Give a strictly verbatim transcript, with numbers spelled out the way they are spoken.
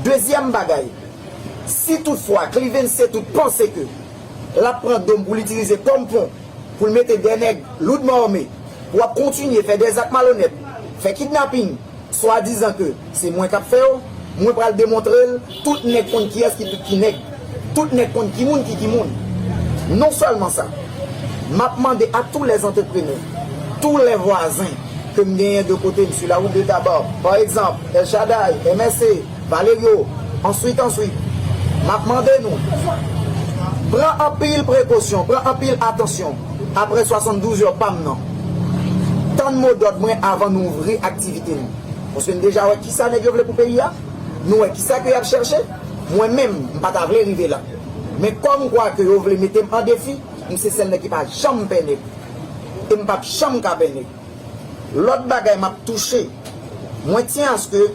Dezyèm bagay, si toutfwa Cliven Setout panse ke l ap pran do m pou l itilize kòm pon pou l mete dè nèg loudman ame pou ap kontinye fè dè zak malonèt, fè kidnaping, swadizan ke se mwen k ap fè yo, mwen pral demontre l, tout nèg konn kiyès ki, ki nèg, tout nèg konn ki moun ki ki moun. Non sèlman sa, m ap mande a tous les entrepreneurs, tous les voisins ke m genyen de kote m, sur la route de Tabarre, pa egzanp, El Shaddai, M S C, Valerio, answit, answit, m ap mande nou, pran anpil prekosyon, pran anpil atansyon apre swasanndouz è pa m nan. Tann modòd mwen avan nou ouvri aktivite nou. Paske n deja wè kisa nèg yo vle pou peyi a. Nou wè kisa ke y ap chèche. Mwen menm, m pa ta vle rive la. Men kòm kwa ke yo vle mete m an defi, m se sèl nèg ki pa janm pè nèg. E m p ap janm ka pè nèg. Lòt bagay m ap touche, mwen tyen aske